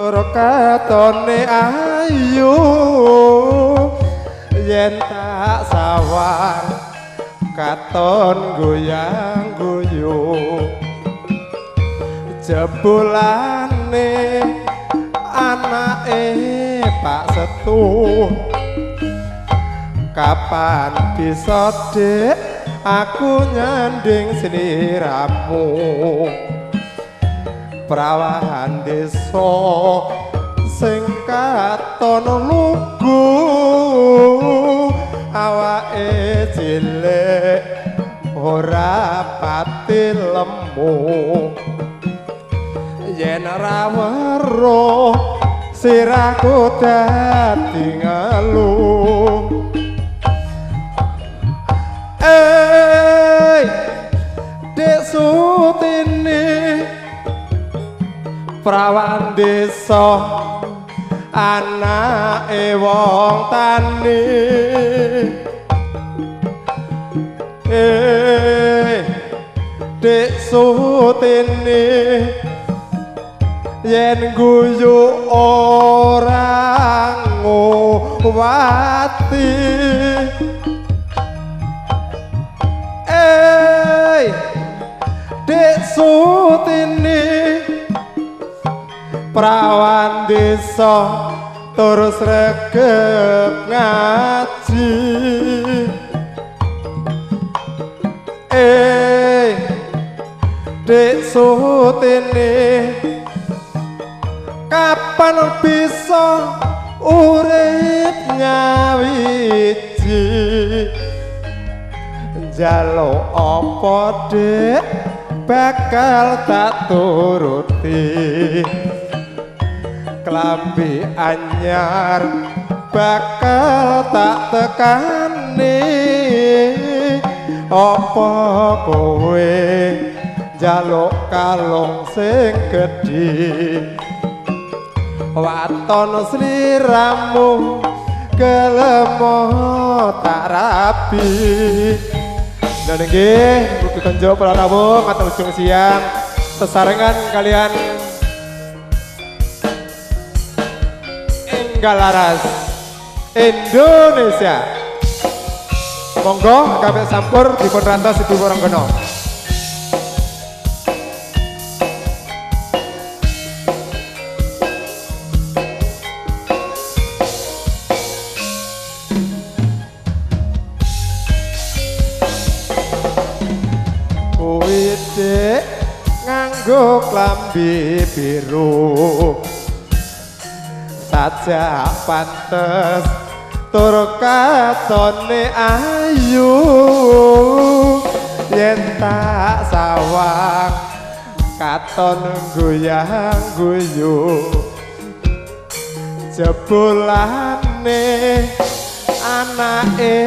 Tur katone ayu yen tak sawang katon goyang guyu jebulane anake Pak Setu kapan bisa Dik aku nyanding sliramu prawahan desa sing katon lugu awake cilik ora pati lemu yen ora weruh sirahku dadi ngelu. Dek Sutini prawan desa anake wong tani. Dek Sutini yen guyu ora nguwati. Dek Sutini prawan desa tur sregep ngaji. Dek Sutini kapan bisa urip nyawiji njaluk apa Dik bakal tak turuti klambi anyar bakal tak tekani apa kowe njaluk kalung sing gedhe waton sliramu gelemo tak rabi. Dan nggih mugi konjo para rawuh ngantos ujung siang sesarengan kalian Enggal Laras Indonesia. Monggo kabeh sampur dipun rantos Ibu Waranggono. Dek nganggo klambi biru sajak pantes tur katone ayu yen tak sawang katon goyang guyu jebulane anake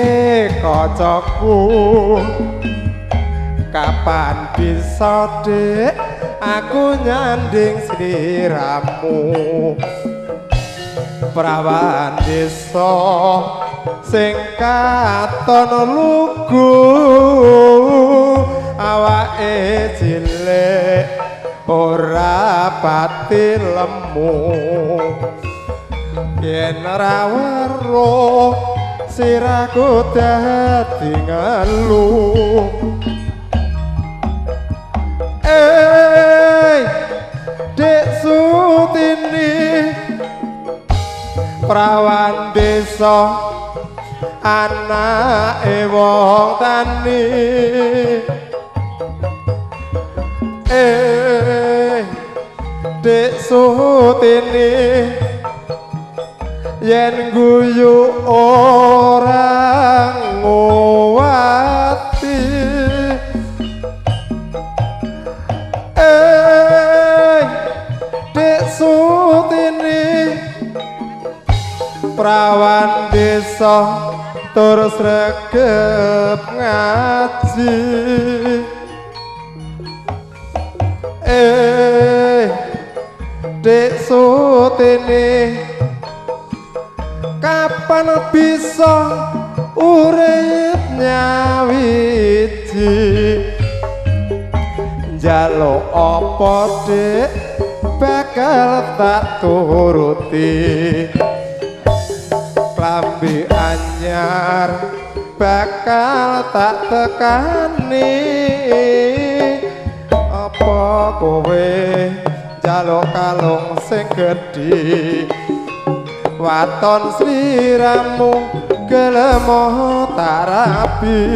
kancaku kapan bisa Dik aku nyanding sliramu prawan desa sing katon lugu awake cilik ora pati lemu yen ora weruh sirahku dadi ngelu. Dek Sutini prawan desa anake wong tani. Dek Sutini yen guyu ora nguwati. Dek Sutini prawan desa tur sregep ngaji. Dek Sutini kapan bisa urip nyawiji njaluk apa Dik bakal tak turuti, klambi anyar bakal tak tekani. Apa kowe njaluk kalung sing gedhi, waton sliramu gelem tak rabi.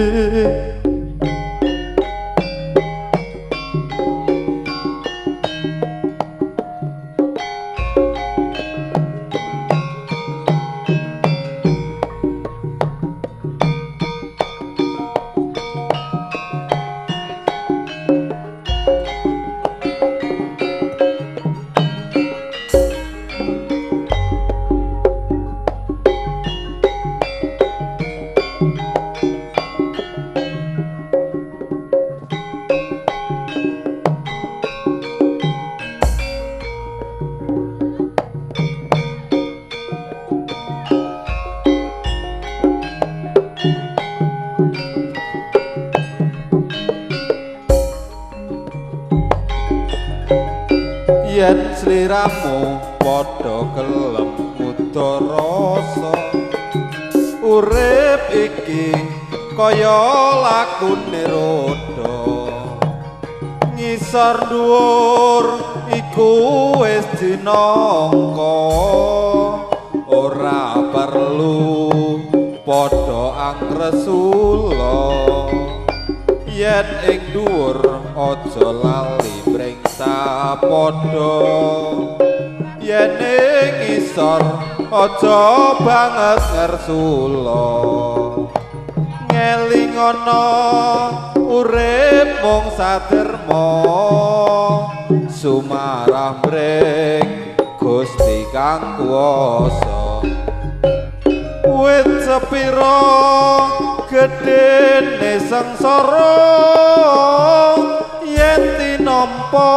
Yen sliramu padha gelem uda rasa, urip iki kaya lakune roda, ngisor dhuwur iku wis dinangka, ora perlu padha angresula. Yen ing dhuwur aja lali mring sapadha, yen ing ngisor aja banget ngersula. Ngelingono urip mung saderma, sumarah mring Gusti kang kuwasa. Wit sepira gedene sengsara, yen tinampa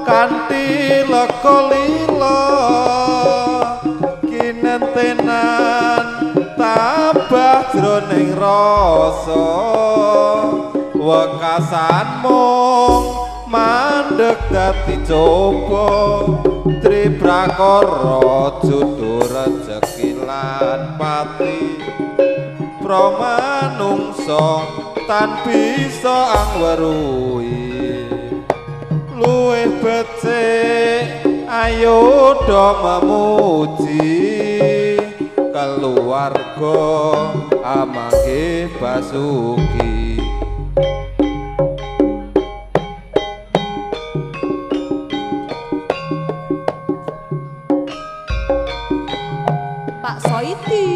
kanthi lega lila, kinentenan tambah jroning rasa, wekasan mung mandeg dadi coba. Triprakara judu rejeki lan pati, pramanungsa tan bisa angweruhi. Luwih becik ayo do memuji, keluarga amangke basuki. Pak Soiti.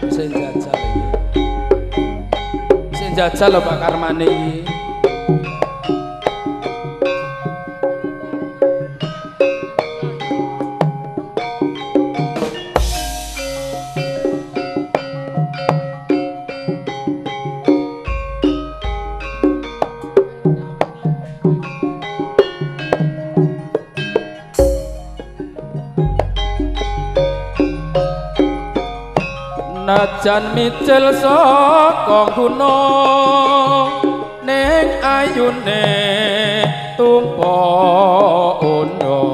Sing jajal iki. Sing jajal lho Pak Karmane iki. Najan micil saka gunung ning ayune tumpa undha,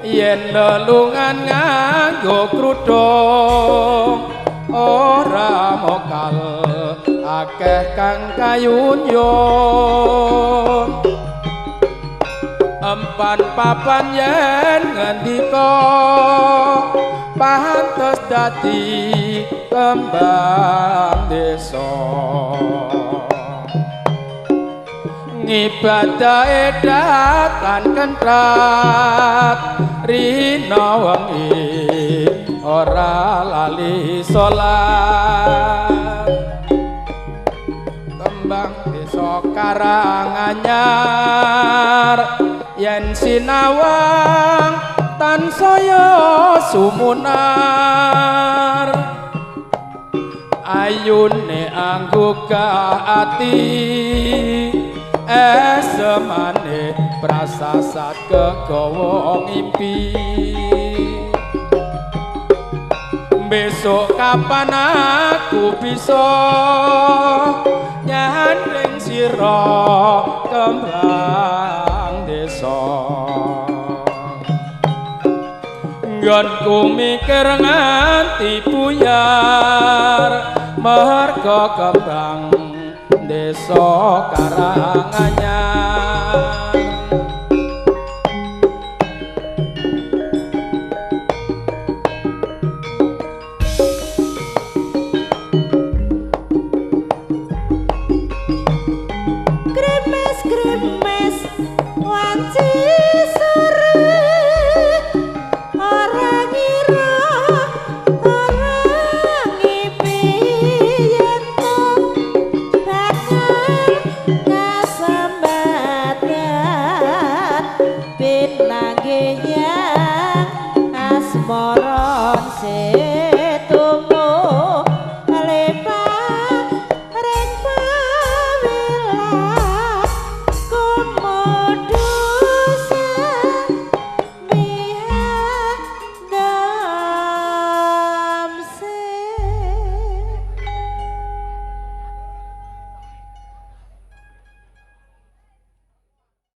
yen lelungan nganggo krudung ora mokal akeh kang kayunyon. Empan papan yen ngendika pantes dadi kembang desa, ngibadahe datan kentrat rina wengi ora lali salat. Kembang desa Karanganyar yen sinawang tansaya sumunar, ayune anggugah ati esemane Prasasat kegawa ngimpi. Besok kapan aku bisa nyanding sira kembang desa. Nggonku mikir nganti buyar merga kembang desa Karanganyar.